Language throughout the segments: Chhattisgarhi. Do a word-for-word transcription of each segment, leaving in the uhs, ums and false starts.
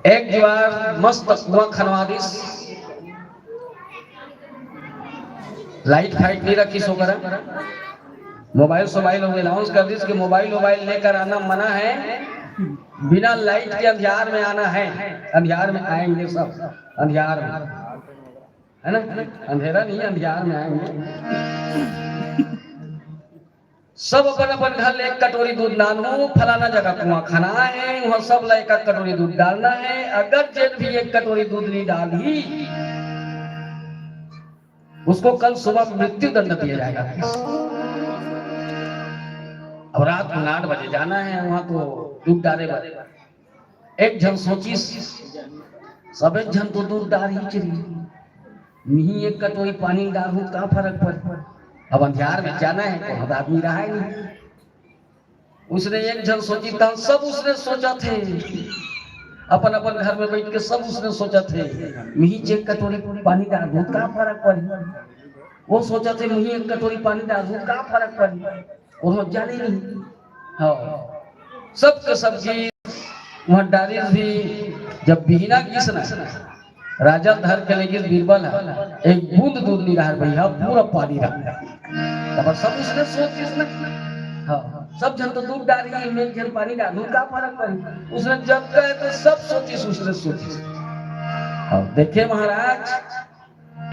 एक जुआर मस्त कुआं खनवा दिस, लाइट फाइट नहीं रखिस ओकरा, मोबाइल सोबाइल हो अनाउंस कर दिस कि मोबाइल वोबाइल लेकर आना मना है, बिना लाइट के अंधियार में आना है, अंधियार में आएंगे सब, अंधियार में, है ना? अंधेरा नहीं, अंधियार में आएंगे। सब अपन अपन घर ले एक कटोरी दूध लानहू, फलाना जगह कुआं खना है, वहां सब ला एक एक कटोरी दूध डालना है। अगर जेन भी एक कटोरी दूध नहीं डाली, उसको कल सुबह मृत्यु दंड दिया जाएगा। अब रात को आठ बजे जाना है वहां तो दूध डाले बर। एक झन सोचिस, सबे झन तो दूध डार ही चली, मिही एक कटोरी पानी डारहूं, का फरक पड़े? अब अंधियार में जाना है, कोनो आदमी रहा ही नहीं। उसने एक झन सोची, तहन सब उसने सोचथे, अपन अपन घर में बैठ के सब उसने सोचथे, मिही एक कटोरी पानी डारहूं, का फरक पड़े? वो सोचथे, मिही एक कटोरी पानी डारहूं, का फरक पड़े? कोनो जाने नहीं। हाँ, सबके सब चीज वहां डारिस भी। जब बिहना गिस ना, राजा ल धर के ले गिस बीरबल ह, एक बूंद दूध नहीं रहा भैया, पूरा पानी रहा। तब सब उसने सोचिस ना, हाँ, सब झन तो दूध डारी, मैं एक झन पानी डारहूं, का फरक पड़ी? उसने जब कहे तो सब सोचिस, उसने सोचिस। अब देखे महाराज,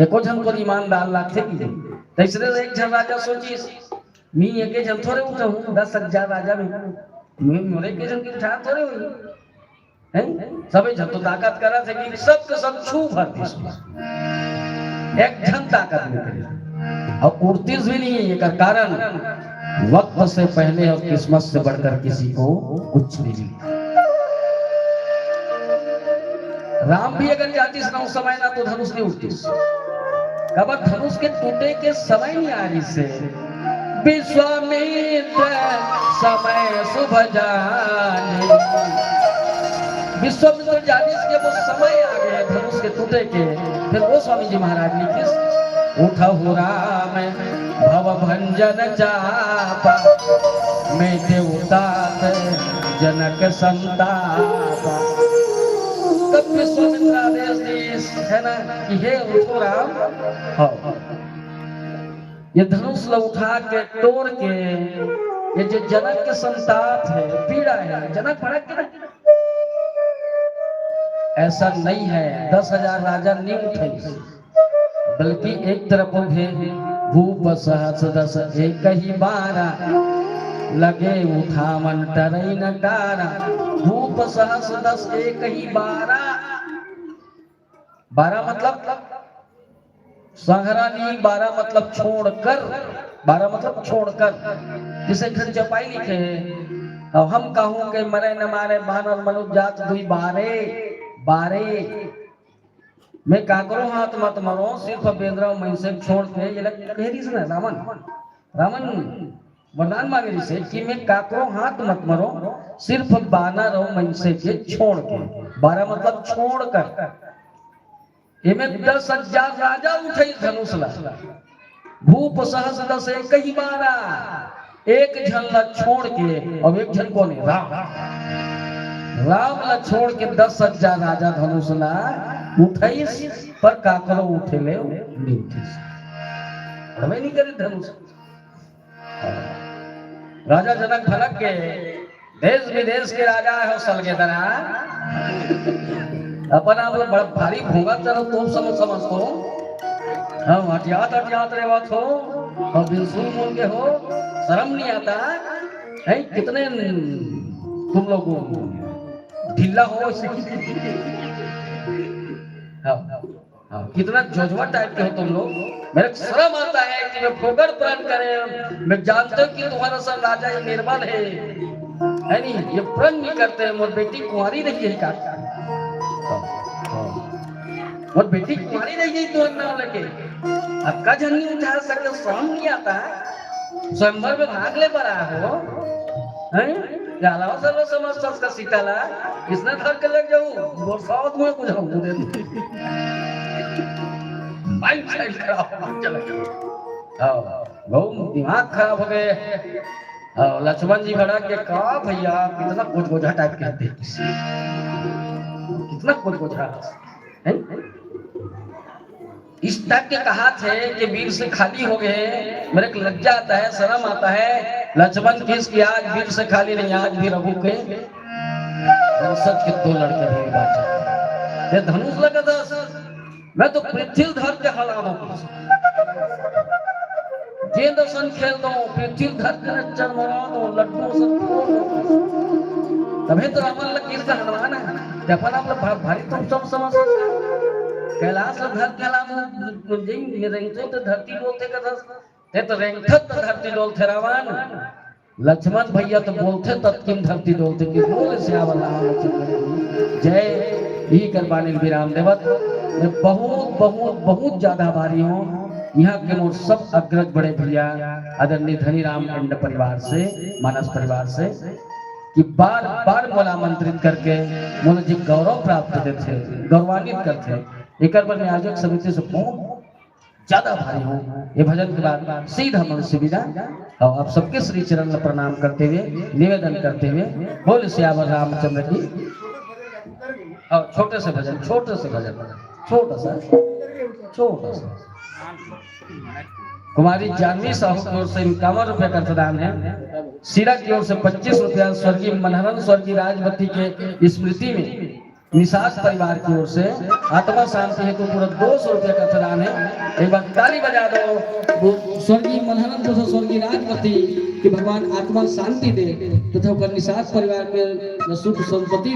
एको झन तो ईमानदार लागथे कि नहीं? तैसने एक झन राजा सोचिस, मी एके झन थोरे उठहूं, दस हजार राजा में, मैं मोरे एके झन के उठा थोरे होही, हैं? सबे झन तो ताकत करत हे कि सब के सब छू भर दिस। एक झन ताकत नहीं करे। और उठतिस भी नहीं, एकर कारण वक्त से पहले और किस्मत से बढ़कर किसी को कुछ नहीं। राम भी अगर जातिस ना उस समय ना, तो धनुष नहीं उठतिस। काबर धनुष के टूटे के समय नहीं आइसे। विश्वामित्र समय शुभ जाने। विश्वामित्र जानिस के वो समय आ गए धनुष के टूटे के, फिर वो स्वामी जी महाराज लिखिस, उठहु राम भव भंजन चापा, मेटेउ तात जनक संतापा। तब विश्वामित्र आदेश दिस, है ना, कि हे उठो राम, हाँ, ये धनुष ला उठा के, टोर के, ये जो जनक के संताप है, पीड़ा है, जनक भड़क के ना, ऐसा नहीं है, दस हजार राजा नहीं उठे, बल्कि एक तरफ उठे, भूप सहस दस एक ही बारा, लगे उठावन टरई न टारा। भूप सहस दस एक ही बारा, बारा मतलब संघरा नहीं, बारा मतलब छोड़कर, बारा मतलब छोड़कर। जैसे एक झन चौपाई लिखे हे, अब हम कहूं के मरे न मारे, बानर मनुष्य जात दुई बारे, बारे। मैं काकरो हाथ मत मरो, सिर्फ बेंदरा मइनसे छोड़ के, ये लग कह रही ना रावण, रावण वरदान मांगे रहिसे कि मैं काकरो हाथ मत मरो, सिर्फ बानर अउ मइनसे के छोड़ के। बारा मतलब छोड़ कर। एमे दस हजार राजा उठे धनुष ला। भूप सहस दस एक ही बारा, एक झन ला छोड़ के, अब एक झन कोन हे? राम। राम ला छोड़ के दस हजार राजा धनुष ला उठइस, पर काकरो उठे ले नहीं उठिस। उठबे नहीं करे धनुष। राजा जनक भड़क के, देश विदेश के राजा हो सलगेदरा, अपन आप बड़ भारी भोंगा चलो, तुम समझ समझ को हम हटियात हटियात रेवत हो, और बिनसुल मुन के हो, शर्म नहीं आता है? कितने तुम लोग ढीला हो। हाँ। हाँ, कितना जज्बा टाइप के हो तुम लोग। मेरे को शर्म आता है कि मैं फोकट प्रण करे। मैं जानता हूँ कि तुम्हारा सब राजा ये निर्बल है, है नहीं? ये प्रण नहीं करते। मोर बेटी कुंवारी नहीं है का? हाँ, हाँ। मोर बेटी कुंवारी नहीं है, तो नाम लेके अब का झंडी उठा सकते, शर्म नहीं आता है? स्वयंवर में भाग ले पड़ा हो, हैं? ये अलावा सर्व समझ उसका सीता ला, इसने धर के लग जाऊ, बरसात में कुछ हम दे। माइंड सेट खराब हो चला गया। हाँ, बहुत दिमाग खराब हो गए। और लक्ष्मण जी भड़क के, "का भैया, कितना गोजगोजा टाइप के हते, कितना गोजगोजा है?" इस टाइप के कहा थे कि वीर से खाली हो गए, मेरे को लज्जा आता है, शर्म आता है। लक्ष्मण किस कि आज वीर से खाली नहीं, आज भी रघु के वंशज के दो लड़के भी बाँचे। ये धनुष लगा दस, मैं तो पृथ्वी धर के हला दूँ, गेंद सन खेल दूँ, पृथ्वी धर के चरमरा दूँ, लड्डू सन फोड़ दूँ। तभे तो रावण लग गिर का हनुमान है, जपन आप लोग भा-, भारी तुम सब समझ सकते हो। कैलाश धर के हला दूँ, जिन रेंगते तो धरती डोलते का दस, ते तो रेंगते तो धरती डोलते रावण। लक्ष्मण भैया तो बोलते तत्किन धरती डोलते कि बोल सियावर रामचंद्र की जय। ई कर बानी विराम देवत मैं बहुत, बहुत, बहुत ज्यादा आभारी हूँ। यहाँ के मोर सब अग्रज बड़े भैया आदरणीय धनीराम मंड परिवार से, मानस परिवार से, कि बार बार मोला आमंत्रित करके मोला जे गौरव प्राप्त देथे, गौरवान्वित करथे, एकर बर मैं आयोजक समिति से बहुत ज्यादा आभारी हूँ। ये भजन के बाद सीधा मन से विदा। और आप सबके श्री चरण में प्रणाम करते हुए, निवेदन करते हुए, बोल सियावर रामचंद्र की। और छोटे से भजन, छोटे से भजन, छोटा सा, छोटा सा। कुमारी जानवी साहू की ओर से इक्यावन रुपया का अर्थ दान है। सिरा की ओर से पच्चीस रुपया, स्वर्गीय मनहरन, स्वर्गीय राजवती के स्मृति में निषाद परिवार की ओर से आत्मा शांति हेतु पूरा दो सौ रुपया का अर्थ दान है। एक बार ताली बजा दो। वो स्वर्गीय मनहरन तथा स्वर्गीय राजवती की भगवान आत्मा शांति दे तथा ओकर निषाद परिवार के सुख संपत्ति